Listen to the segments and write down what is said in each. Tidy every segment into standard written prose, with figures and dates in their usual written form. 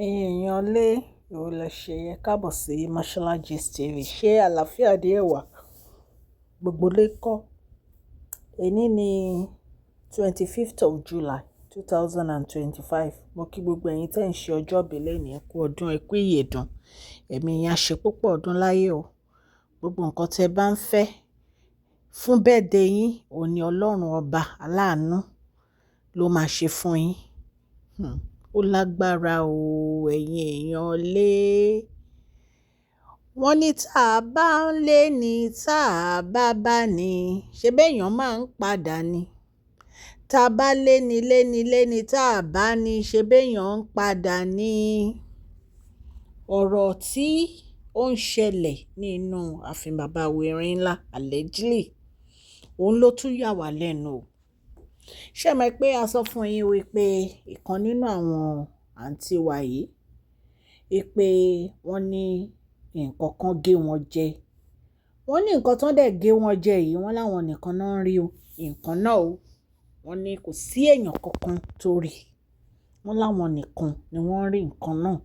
Ẹ̀yin èèyàn lé, èwo lẹ ṣe? Ẹ káàbọ̀ sí Mashola Gist TV. Ṣé àlàáfíà díẹ̀ wà? Gbogbo lè kọ́. Èní ni 25th of July 2025. Mo kí gbogbo ẹ̀yin tẹ́ ń ṣe ọjọ́ ìbí lónìí, ẹ kú ọdún, ẹ kú ìyèdún. Ẹ̀mí yín á ṣe púpọ̀ ọdún láyé o. Gbogbo nǹkan tí ẹ bá ń fẹ́ fún birthday yín, òun ni Ọlọ́run ọba aláàánú ló máa ṣe fún yín. Ó lágbára o, ẹ̀yin èèyàn lé. Wọ́n ní tá a bá ń lé ní, tá a bá bá ní, ṣé bẹ́ẹ̀yàn máa ń padà ni. Tá a bá lé ní, lé ní, lé ní, tá a bá ní, ṣé bẹ́ẹ̀yàn ń padà ni. Ọ̀rọ̀ tí ó ń ṣẹlẹ̀ nínú ààfin bàbá wa Erinla allegedly, òun ló tún yà wá lẹ́nu o. Ṣé ẹ mọ̀ pé a sọ fún yín wípé ìkan nínú àwọn àǹtí wa yìí, wípé wọ́n ní nǹkan kan gé wọn jẹ. Wọ́n ní nǹkan tó dẹ̀ gé wọn jẹ yìí, wọ́n láwọn nìkan náà ń rí nǹkan náà o. Wọ́n ní kò sí èèyàn kankan tó rí. Wọ́n láwọn nìkan ni wọ́n rí nǹkan náà.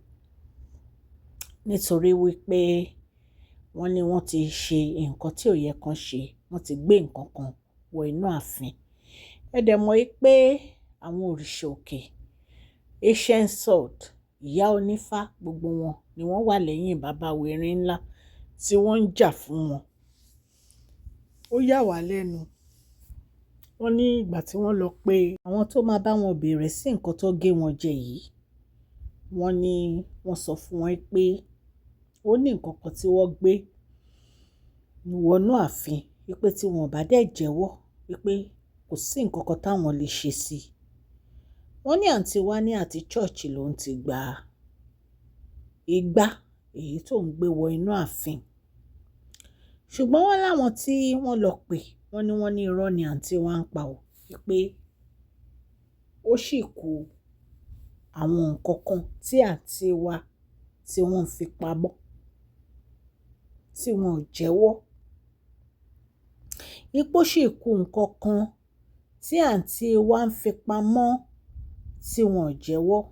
Nítorí wípé wọ́n ní wọ́n ti ṣe nǹkan tí ò yẹ kan ṣe. Wọ́n ti gbé nǹkan kan wọ inú ààfin. Ẹ dẹ̀ mọ̀ wípé àwọn òrìṣà òkè, ancient sword, ìyá onífá, gbogbo wọn ni wọ́n wà lẹ́yìn bàbá wa Erinla tí wọ́n ń jà fún wọn. Ó yà wá lẹ́nu. Wọ́n ní ìgbà tí wọ́n lọ pé àwọn tó máa bá wọn bèèrè sí nǹkan tó gé wọn jẹ yìí, wọ́n ní wọ́n sọ fún wọn pé ó ní nǹkan kan tí wọ́n gbé wọnú ààfin, wípé tí wọ́n ò bá dẹ̀ jẹ́wọ́, wípé kò sí nǹkan kan táwọn lè ṣe sí i. Wọ́n ní àǹtí wa ní àti church ló ń ti gba igbá èyí tó ń gbé wọ inú ààfin. Ṣùgbọ́n wọ́n láwọn tí wọ́n lọ pè, wọ́n ní irọ́ ni àǹtí wa ń pa ò, wípé ó sì kù àwọn nǹkan kan tí àǹtí wa tí wọ́n fi pamọ́, tí wọ́n ò jẹ́wọ́. Wípé ó sì kù nǹkan kan tí àǹtí wa ń fi pamọ́ tí wọ́n ò jẹ́wọ́.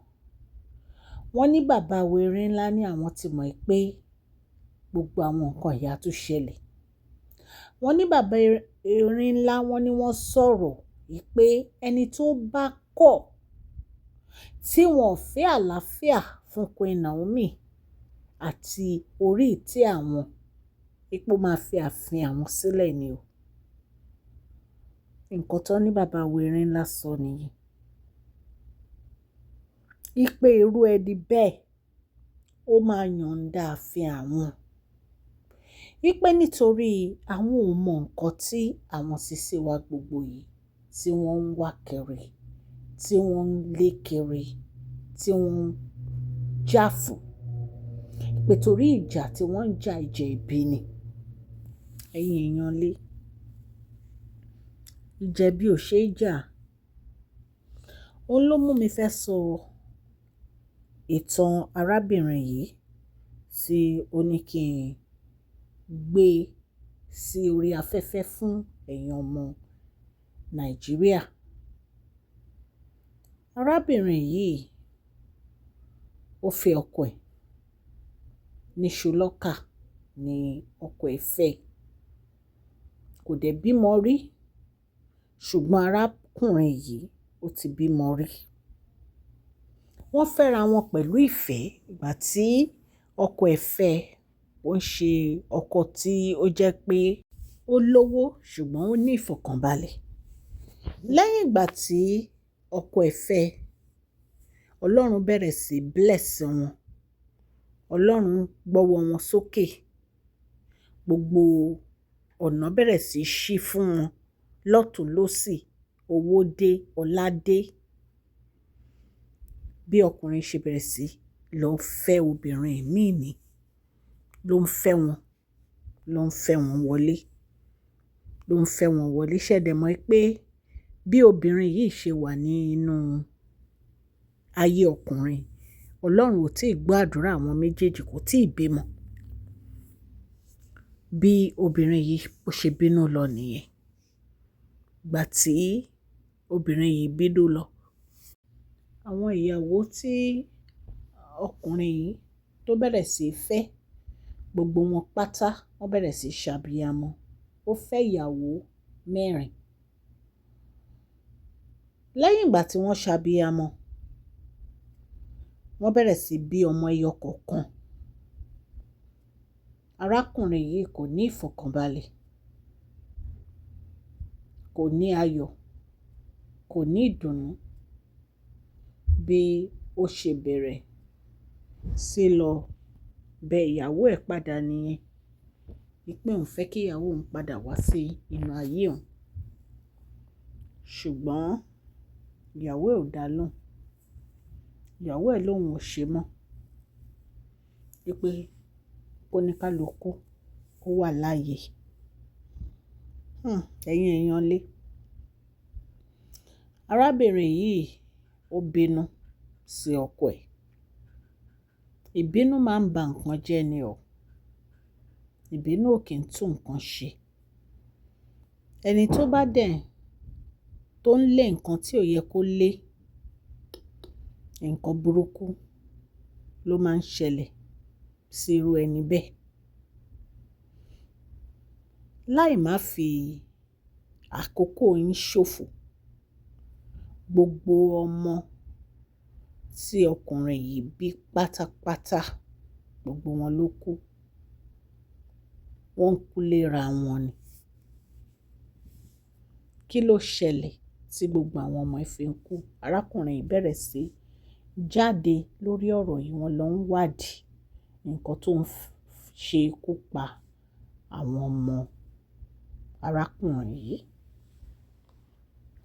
Wọ́n ní bàbá wa Erinla ní àwọn ti mọ̀ pé gbogbo àwọn nǹkan yìí á tún ṣẹlẹ̀. Wọ́n ní bàbá Erinla, wọ́n ní wọ́n sọ̀rọ̀ wípé ẹni tó bá kọ̀ tí wọ́n ò fẹ́ àlàáfíà fún Queen Naomi àti orí ìtẹ́ àwọn, wípé ó máa fi ààfin àwọn sílẹ̀ ni o. Nǹkan tó ní bàbá wa Erinla sọ nìyí. Wípé irú ẹni bẹ́ẹ̀ ó máa yọ̀ǹda ààfin àwọn. Wípé nítorí àwọn ò mọ nǹkan tí àwọn sisi wa gbogbo yìí tí wọ́n ń wá kiri, tí wọ́n ń lé kiri, tí wọ́n ń jà fún. Pé torí ìjà tí wọ́n ń jà, ìjà ẹbí ni. Ẹ̀yin èèyàn lé. Ìjà ẹbí ò ṣe é jà. Òun ló mú mi fẹ́ sọ ìtàn arábìnrin yìí tí ó ní kí n gbé sí orí afẹ́fẹ́ fún ẹ̀yin ọmọ Nàìjíríà. Arábìnrin yìí ó fẹ́ ọkọ ẹ̀ ní ṣùlọ́kà ní ọkọ ẹ̀ fẹ́. Kò dẹ̀ bímọ rí, ṣùgbọ́n arákùnrin yìí ó ti bímọ rí. Wọ́n fẹ́ra wọn pẹ̀lú ìfẹ́. Ìgbà tí ọkọ ẹ̀ fẹ́, ó ń ṣe ọkọ tí ó jẹ́ pé ó lówó ṣùgbọ́n ó ní ìfọ̀kànbalẹ̀. Lẹ́yìn ìgbà tí ọkọ ẹ̀ fẹ́, Ọlọ́run bẹ̀rẹ̀ sí bless wọn. Ọlọ́run gbọ́wọ́ wọn sókè. Gbogbo ọ̀nà bẹ̀rẹ̀ sí ṣí fún wọn lọ́tùn lósì. Owó dé, ọlá dé. Bí ọkùnrin ṣe bẹ̀rẹ̀ sí lọ fẹ́ obìnrin míì ní, ló ń fẹ́ wọn, ló ń fẹ́ wọn wọlé, ló ń fẹ́ wọn wọlé. Ṣé ẹ dẹ̀ mọ̀ pé bí obìnrin yìí ṣe wà nínú ayé ọkùnrin, Ọlọ́run ò tí ì gbọ́ àdúrà àwọn méjèèjì, kò tí ì bímọ. Bí obìnrin yìí bó ṣe bínú lọ nìyẹn. Ìgbà tí obìnrin yìí bínú lọ, àwọn ìyàwó tí ọkùnrin yìí tó bẹ̀rẹ̀ sí í fẹ́, gbogbo wọn pátá wọ́n bẹ̀rẹ̀ sí í ṣàbíamọ. Ó fẹ́ ìyàwó mẹ́rin. Lẹ́yìn ìgbà tí wọ́n ṣàbíamọ, wọ́n bẹ̀rẹ̀ sí í bí ọmọ ẹyọ kọ̀ọ̀kan. Arákùnrin yìí kò ní ìfọ̀kànbalẹ̀, kò ní ayọ̀, kò ní ìdùnnú bí ó ṣe bẹ̀rẹ̀ sí lọ bẹ ìyàwó ẹ̀ padà nìyẹn. Wípé òun fẹ́ kí ìyàwó òun padà wá sí inú ayé òun. Ṣùgbọ́n ìyàwó ẹ̀ ò dá lóhùn. Ìyàwó ẹ̀ lóhùn ò ṣe mọ́. Wípé kóníkálukú kó wà láàyè. Ẹ̀yin èèyàn lé. Arábìnrin yìí ó bínú sí ọkọ ẹ̀. Ìbínú máa ń ba nǹkan jẹ́ ni o. Ìbínú ò kí ń tún nǹkan ṣe. Ẹni tó bá dẹ̀ tó ń lé nǹkan tí ò yẹ kó lé, nǹkan burúkú ló máa ń ṣẹlẹ̀ sí irú ẹni bẹ́ẹ̀. Láì má fi àkókò yín ṣòfò, gbogbo ọmọ tí ọkùnrin yìí bí pátápátá, gbogbo wọn ló kú. Wọ́n ń kú léra wọn ni. Kí ló ṣẹlẹ̀ tí gbogbo àwọn ọmọ ẹ fi ń kú? Arákùnrin yìí bẹ̀rẹ̀ sí jáde lórí ọ̀rọ̀ yìí, wọ́n lọ ń wádìí nǹkan tó ń ṣe ikú pa àwọn ọmọ arákùnrin yìí.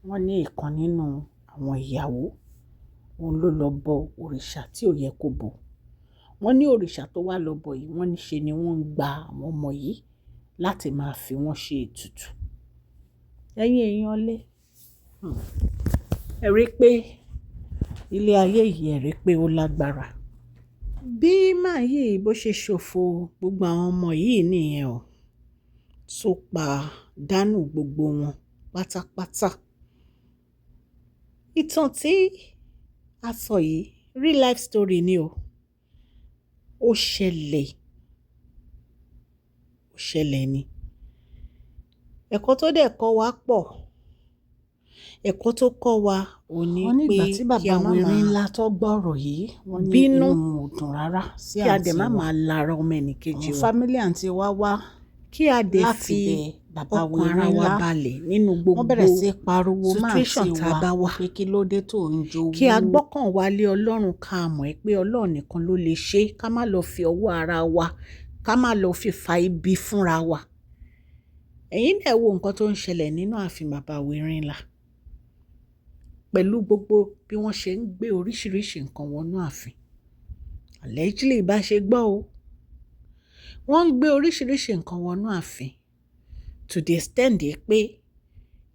Wọ́n ní ìkan nínú àwọn ìyàwó, òun ló lọ bọ òrìṣà tí ò yẹ kó bọ. Wọ́n ní òrìṣà tó wá lọ bọ yìí, wọ́n ní ṣe ni wọ́n ń gba àwọn ọmọ yìí láti máa fi wọ́n ṣe ètùtù. Ẹ̀yin èèyàn lé, ẹ rí pé ilé ayé yìí, ẹ rí pé ó lágbára. Bí màá yìí bó ṣe ṣòfò gbogbo àwọn ọmọ yìí nìyẹn o, tó pa dánù gbogbo wọn pátápátá. Ìtàn tí a sọ yìí real life story ni o. Ó ṣẹlẹ̀, ó ṣẹlẹ̀ ni. Ẹ̀kọ́ tó dẹ̀ kọ́ wa pọ̀. Ẹ̀kọ́ tó kọ́ wa ò ní Wọ́n ní pé ìgbà tí kí bàbá a má Erin máa ńlá tó gbọ́ ọ̀rọ̀ yìí, wọ́n ní bínú, inú wọn ò dùn rárá sí kí a àǹtí dẹ̀ má wa. máa lara ọmọ ẹnì kejì Àwọn wa. family àǹtí wa wá Kí a dẹ̀ láti fi bẹ bàbá ọkàn ara Erin wa ńlá. balẹ̀ nínú Wọ́n gbogbo bẹ̀rẹ̀ sí í pariwo mọ́ situation àǹtí tá a wa bá wà. pé kí ló dé tó ń jowú. Kí a gbọ́kàn wa lé Ọlọ́run, ká mọ̀ pé Ọlọ́run nìkan ló lè ṣe, ká má lọ fi ọwọ́ ara wa, ká má lọ fi fa ibi fúnra wa. Ẹ̀yin náà wo nǹkan tó ń ṣẹlẹ̀ nínú ààfin bàbá Erin ńlá. Pẹ̀lú gbogbo bí wọ́n ṣe ń gbé oríṣiríṣi nǹkan wọnú ààfin. Allegedly bá ṣe gbọ́ o. Wọ́n ń gbé oríṣiríṣi nǹkan wọnú ààfin to the extent pé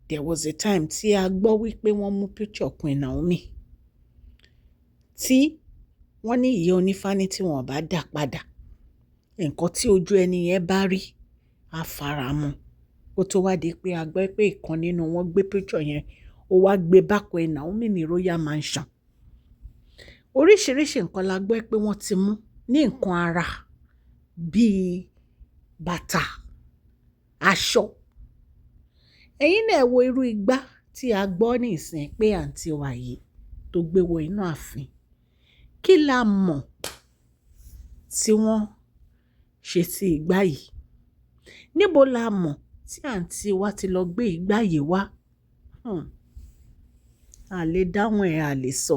there was a time tí a gbọ́ wípé wọ́n mú picture Queen Naomi tí wọ́n ní ìyá onífá ní tí wọ́n bá dà padà, nǹkan tí ojú ẹni yẹn bá rí, á faramọ́. Kó tó wá di pé a gbọ́ pé ìkan nínú wọn gbé picture yẹn, ó wá gbé bá Queen Naomi ní Royal Mansion. Oríṣiríṣi nǹkan la gbọ́ pé wọ́n ti mú ní nǹkan ara bíi bàtà, aṣọ. Ẹ̀yin náà wo irú igbá tí a gbọ́ nísìnyí pé àǹtí wa yìí tó gbé wọ inú ààfin. Kí la mọ̀ tí wọ́n ṣe sí igbá yìí? Níbo la mọ̀ tí àǹtí wa ti lọ gbé igbá yìí wá? A lè dáhùn ẹ̀, a lè sọ.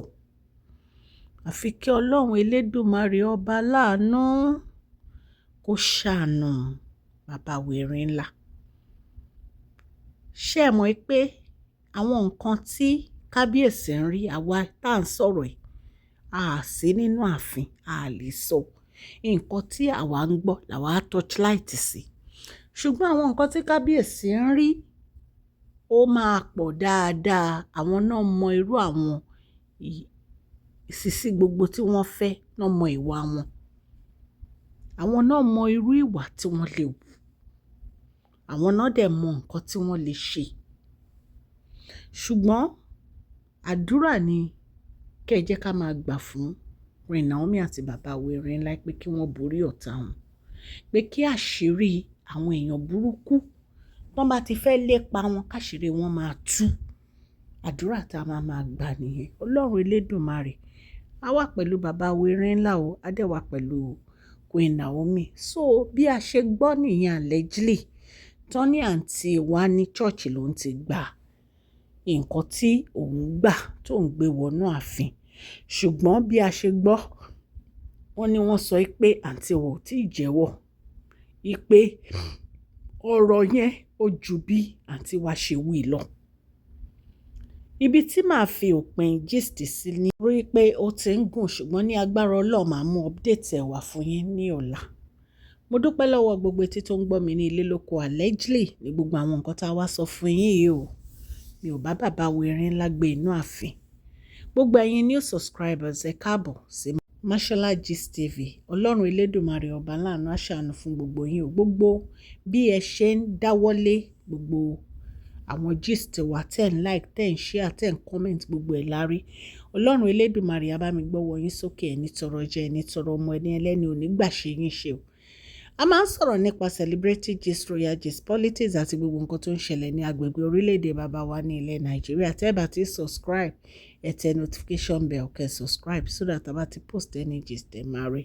Àfi kí Ọlọ́run elédùmarè ọba láàánú kó ṣàánú bàbá Erin ńlá. Ṣé ẹ mọ̀ pé àwọn nǹkan tí kábíyèsí ń rí, àwa tá ń sọ̀rọ̀ yìí, a sí nínú ààfin, a lè sọ. Nǹkan tí àwa ń gbọ́ làwa á torchlight sí. Ṣùgbọ́n àwọn nǹkan tí kábíyèsí ń rí ó máa pọ̀ dáadáa. Àwọn náà mọ irú àwọn ìṣesí gbogbo tí wọ́n fẹ́, náà mọ ìwà wọn. Àwọn náà mọ irú ìwà tí wọ́n lè wù. Àwọn náà dẹ̀ mọ nǹkan tí wọ́n lè ṣe. Ṣùgbọ́n àdúrà ni kí ẹ jẹ́ ká máa gbà fún Queen Naomi àti bàbá wa Erinla, pé kí wọ́n borí ọ̀tá wọn, pé kí àṣírí àwọn èèyàn burúkú tó bá ti fẹ́ lépa wọn, káṣírí wọn máa tú. Àdúrà tá a máa máa gbà nìyẹn. Ọlọ́run Elédùmarè á wà pẹ̀lú bàbá wa Erinla o, á dẹ̀ wà pẹ̀lú Queen Naomi. So bí a ṣe gbọ́ nìyẹn, allegedly, tán ní àǹtí wa ní church ló ń ti gbà nǹkan tí òun gbà tó ń gbé wọnú ààfin. Ṣùgbọ́n bí a ṣe gbọ́, wọ́n ní wọ́n sọ pé àǹtí wa ò tí ì jẹ́wọ́ pé ọ̀rọ̀ yẹn ó ju bí àǹtí wa ṣe wí lọ. Ibi tí màá fi òpin gist sí ní rí pé ó ti ń gùn, ṣùgbọ́n ní agbára Ọlọ́run, máa mú update ẹ̀ wá fún yín ní ọ̀la. Mo dúpẹ́ lọ́wọ́ gbogbo etí tó ń gbọ́ mi ní ilé lóko. Allegedly ní gbogbo àwọn nǹkan tá a wá sọ fún yín yìí o. Mi ò bá bàbá wa Erinla gbé inú ààfin. Gbogbo ẹ̀yin new subscribers, ẹ káàbọ̀ sí Mashola Gist TV. Ọlọ́run Elédùmarè ọba láàánú á ṣàánú fún gbogbo yín o. Gbogbo bí ẹ ṣe ń dáwọ́lé gbogbo àwọn gist wa, tẹ́ ń like, tẹ́ ń share, tẹ́ ń comment, gbogbo ẹ̀ lárí. Ọlọ́run Elédùmarè á bá mi gbọ́wọ́ yín sókè. Ẹni tọrọ jẹ, ẹni tọrọ ọmọ, ẹni ẹlẹ́ni ò ní gbà ṣe yín ṣe o. A máa ń sọ̀rọ̀ nípa celebrity gist, royal gist, politics àti gbogbo nǹkan tó ń ṣẹlẹ̀ ní agbègbè orílẹ̀-èdè bàbá wa ní ilẹ̀ Nàìjíríà. Tẹ́ ẹ bá ti subscribe, ẹ tẹ notification bell kẹ́ subscribe so that a bá ti post any gist, ẹ máa rí.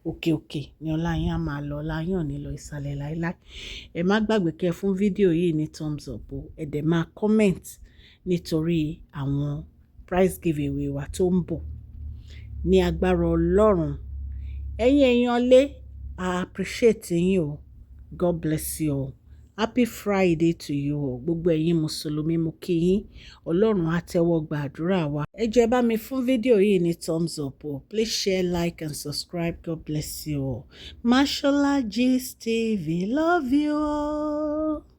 Òkè òkè ní ọlá yín á máa lọ, ọlá yín ò ní lọ ìsàlẹ̀ láíláí. Ẹ má gbàgbé kẹ́ fún fídíò yìí ní thumbs up o. Ẹ dẹ̀ máa comment nítorí àwọn prize giveaway wa tó ń bọ̀ ní agbára Ọlọ́run. Ẹ̀yin èèyàn lé, I appreciate yín o. God bless you all. Happy Friday to you all. Gbogbo ẹ̀yin Mùsùlùmí, mo kí yín. Ọlọ́run á tẹ́wọ́ gba àdúrà wa. Ẹ jọ̀ọ́, ẹ bá mi fún fídíò yìí ní thumbs up o. Please share, like and subscribe. God bless you all. Mashola Gist TV, love you all.